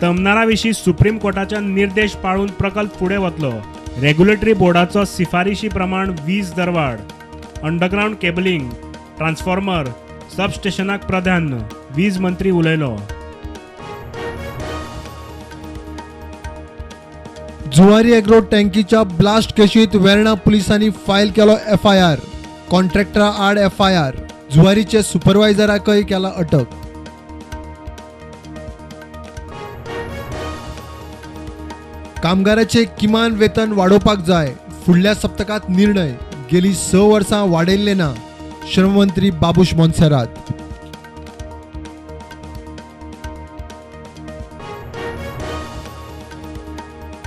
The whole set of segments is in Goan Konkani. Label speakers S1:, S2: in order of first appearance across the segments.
S1: तमनारा विशीं सुप्रीम कोर्टाच्या निर्देश पाळून प्रकल्प फुडें वतलो. रेग्युलेटरी बोर्डाचो शिफारशी प्रमाण वीज दरवाड, अंडरग्रावंड केबलिंग, ट्रान्सफॉर्मर, सबस्टेशनाक प्राधान्य, वीज मंत्री उलयलो.
S2: जुवारी एग्रो टँकीच्या ब्लास्ट केशीत वेर्णा पुलिसांनी फायल केलो एफआयआर. कॉन्ट्रॅक्टरा आड एफआयआर. जुवारीचे सुपरवायझराकय केला अटक. कामगाराचे किमान वेतन वाडोवपाक जाय, फुडल्या सप्तकात निर्णय. गेली 6 वर्सां वाडयल्ले ना, श्रममंत्री बाबूश मोन्सेरात.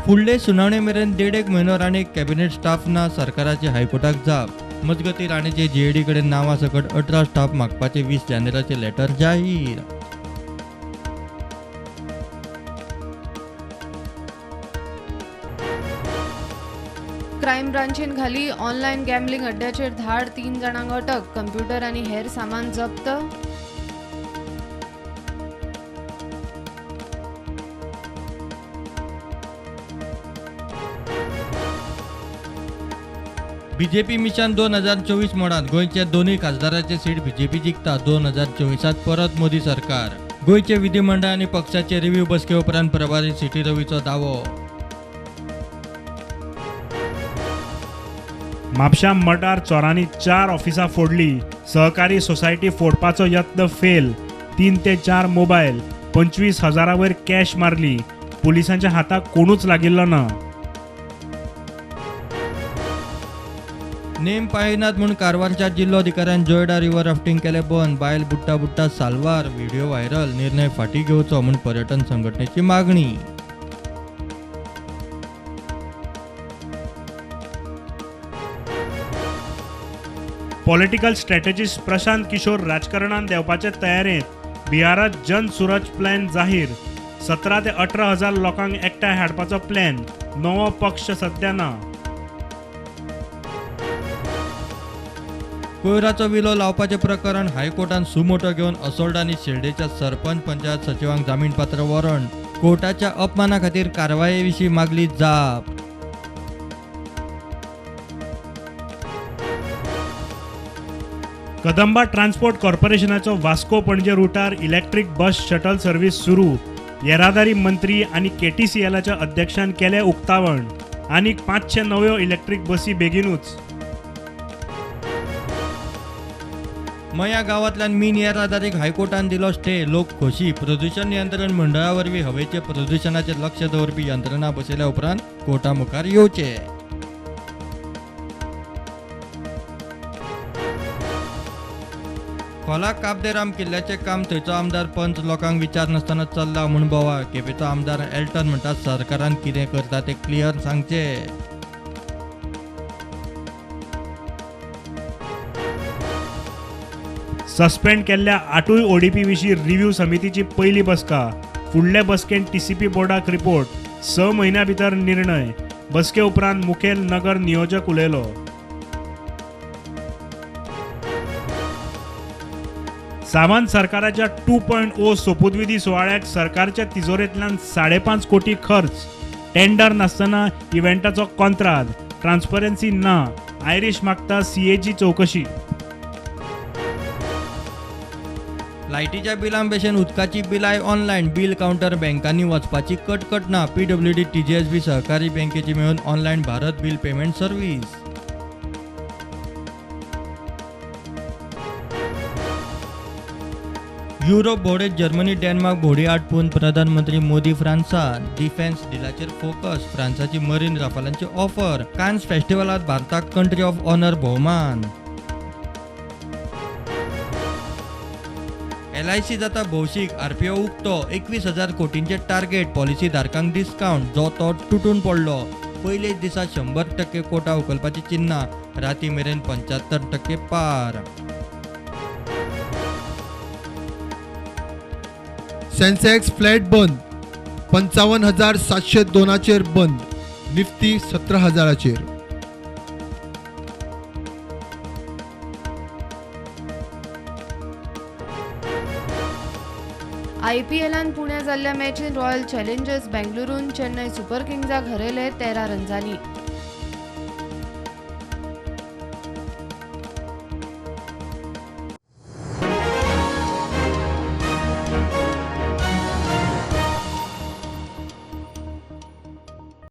S3: फुडले सुनावणे मेरेन 1.5 म्हयनो राणे कॅबिनेट स्टाफ ना, सरकाराची हायकोर्टाक जाप. मजगती राणेचे जीएडी कडेन नांवा सकट 18 स्टाफ मागपाचे 20 जानेराचे लेटर जाहीर.
S4: क्रायम ब्रांचीन घाली ऑनलायन गॅम्बलिंग अड्ड्याचेर धाड, 3 जाणांक अटक, कंप्युटर आनी हेर सामान जप्त.
S3: बीजेपी मिशन 2024 मोडात गोंयच्या दोनूय खासदाराचे सीट बीजेपी जिखता. 2024 परत मोदी सरकार. गोंयचे विधिमंडळ आनी पक्षाचे रिव्ह्यू बसके उपरांत प्रभारी सिटी रवीचो दावो.
S1: म्हापशा मठार चोरांनी 4 ऑफिसां फोडली. सहकारी सोसायटी फोडपाचो यत्न फेल. 3 ते 4 मोबायल, 25,000 वयर कॅश मारली. पुलिसांच्या हाताक कोणूच लागिल्लो ना.
S3: नेम पाळिनात म्हूण कारवारच्या जिल्लोधिकाऱ्यान जोयडा रिव्हर राफ्टिंग केलें बंद. बायल बुडटा बुडटा साल्वार, व्हिडिओ व्हायरल. निर्णय फाटीं घेवचो म्हूण पर्यटन संघटनेची मागणी.
S1: पॉलिटिकल स्ट्रॅटेजिस्ट प्रशांत किशोर राजकारणान देंवपाचे तयारेंत. बिहारात जन सुरज प्लॅन जाहीर. 17 ते 18 हजार लोकांक एकठांय हाडपाचो प्लॅन. नवो पक्ष सध्या ना.
S3: कोयराचो विलो लावपाचें प्रकरण हायकोर्टान सुमोटो घेवन असोल्डा आनी शिर्डेच्या सरपंच पंचायत सचिवांक जामीनपात्र वॉरंट. कोर्टाच्या अपमाना खातीर कारवाये विशीं मागली जाप.
S1: कदंबा ट्रान्सपोर्ट कॉर्पोरेशनाचो वास्को पणजे रुटार इलेक्ट्रीक बस शटल सर्व्हिस सुरू. येरादारी मंत्री आनी केटीसीएलाच्या अध्यक्षान केलें उक्तावण. आनीक 500 नव्यो इलेक्ट्रीक बसी बेगीनूच.
S3: मया गांवांतल्यान मीन येरादारीक हायकोर्टान दिलो स्टे. लोक खोशी. प्रदूषण नियंत्रण मंडळा वरवीं हवेचे प्रदूषणाचेर लक्ष दवरपी यंत्रणा बसयल्या उपरांत कोर्टा मुखार येवचे. खोला काब दे राम किल्ल्याचें काम थंयचो आमदार पंच लोकांक विचार नासतना चल्ला म्हूण बोवाळ. केपेंचो आमदार एल्टन म्हणटा सरकारान कितें करता तें क्लियर सांगचें.
S1: सस्पेंड केल्ल्या 8 ओडीपी विशीं रिव्ह्यू समितीची पयली बसका. फुडले बसकेंत टीसीपी बोर्डाक रिपोर्ट. 6 म्हयन्यां भितर निर्णय. बसके उपरांत मुखेल नगर नियोजक उलयलो. सावंत सरकाराच्या 2.0 सोपूतविधी सुवाळ्याक सरकारच्या तिजोरेंतल्यान 5.5 कोटी खर्च. टेंडर नासतना इव्हेंटाचो कॉन्त्राद, ट्रान्सपरन्सी ना. आयरीश मागता सीएजी चवकशी.
S3: लायटीच्या बिलां भशेन उदकाची बिलांय ऑनलायन. बिल कावंटर बँकांनी वचपाची कटकट ना. पीडब्ल्यूडी टीजीएसबी सहकारी बँकेची मेळून online Bharat bill payment service. Europe भोंवडेत Germany Denmark भोंवडी आटपून प्रधानमंत्री मोदी फ्रांसात. डिफेन्स डिलाचेर फोकस. फ्रांसाची मरीन राफालांची ऑफर. कान्स फेस्टिवलात भारताक कंट्री ऑफ ऑनर भोवमान. एलआयसी जाता भौशीक. आरपीओ उक्तो. 21,000 कोटींचे टार्गेट. पॉलिसी धारकांक डिस्कावंट. जो तो तुटून पडलो. पयलेच दिसा 100% कोटा उखलपाची चिन्हां. राती मेरेन 75% पार.
S2: सेन्सेक्स फ्लॅट बंद, 55,702 बंद. निफ्टी 17,000.
S4: आयपीएलान पुण्या जाल्ल्या मॅचीन रॉयल चॅलेंजर्स बेंगळुरून चेन्नय सुपर किंग्जाक हरयले 13 रन्सांनी.